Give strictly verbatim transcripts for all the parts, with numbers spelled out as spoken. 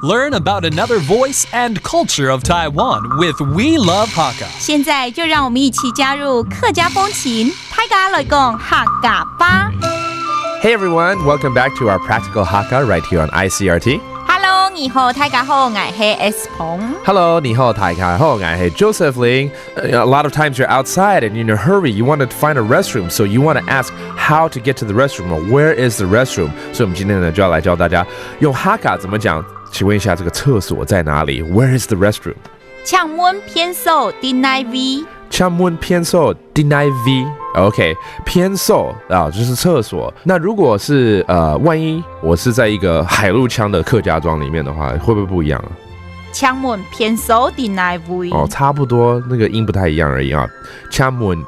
Learn about another voice and culture of Taiwan with We Love Hakka. 现在就让我们一起加入客家风情，大家来讲客家话。 Hey everyone, welcome back to our Practical Hakka right here on I C R T. Hello，你好，大家好，我是 S 彭。 Hello，你好，大家好，我是 Joseph Ling. Uh, a lot of times you're outside and you're in a hurry. You want to find a restroom, so you want to ask how to get to the restroom or where is the restroom. 所以我们今天呢就要来教大家用 Hakka 怎么讲。请问一下，这个厕所在哪里？Where is the restroom? 请问便所在哪位？请问便所在哪位？OK，便所啊，就是厕所。那如果是呃，万一我是在一个海陆腔的客家庄里面的话，会不会不一样啊？请问便所在哪位？哦，差不多，那个音不太一样而已啊。请问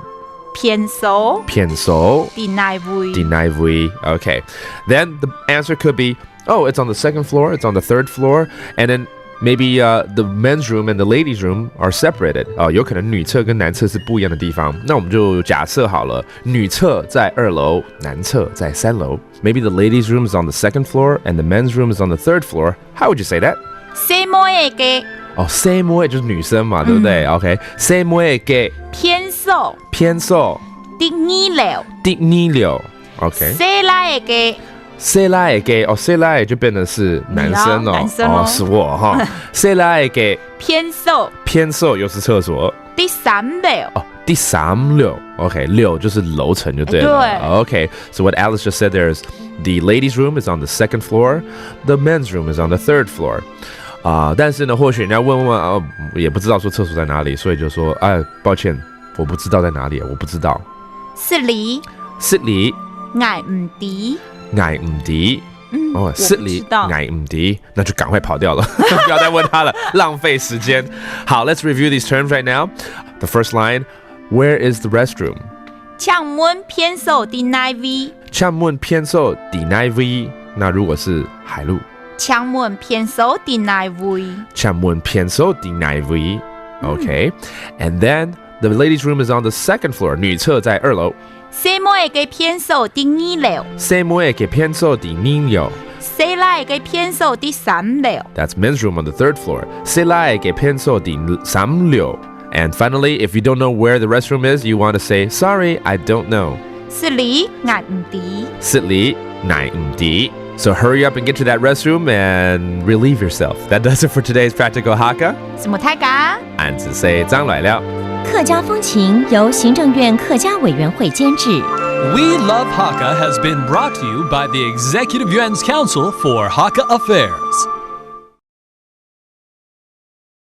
便所便所在哪位？在哪位？OK, then the answer could be, oh, it's on the second floor, it's on the third floor, and then maybe uh, the men's room and the ladies' room are separated. 啊、有可能女厕跟男厕是不一样的地方。那我们就假设好了，女厕在二楼，男厕在三楼。Maybe the ladies' room is on the second floor and the men's room is on the third floor. How would you say that? 細妹个哦，細妹就是女生嘛，对不对？OK，細妹个便所便所第二楼，第二楼，OK。細倈个細倈个哦，細倈就变成是男生哦，你啊男生哦哦，是我哈。细倈个便所便所又是厕所第三楼。哦，第三楼，OK，楼就是楼层就对了。对 OK, so what Alice just said there is the ladies' room is on the second floor, the men's room is on the third floor. 啊、但是呢，或许人家问问啊、也不知道说厕所在哪里，所以就说，哎，抱歉，我不知道在哪里，我不知道。失礼，失礼，我毋知。我毋知。嗯，哦，我失礼，不知道。我毋知，那就赶快跑掉了，不要再问他了，浪费时间。好，let's review these terms right now. The first line, where is the restroom? 请问便所在哪位？请问便所在哪位？那如果是海陆，请问便所在哪位？请问便所在哪位？Okay, and then the ladies' room is on the second floor. 女厕在二楼。細妹个便所在二楼，細妹个便所在二楼。細倈个便所在三楼。 That's men's room on the third floor. 細倈个便所在三楼。And finally, if you don't know where the restroom is, you want to say, "Sorry, I don't know." 失礼，我毋知。失礼，我毋知。So hurry up and get to that restroom and relieve yourself. That does it for today's Practical Hakka. 承蒙大家。恁仔細，正來尞。客家风情由行政院客家委员会监制。 We Love Hakka has been brought to you by the Executive Yuan's Council for Hakka Affairs.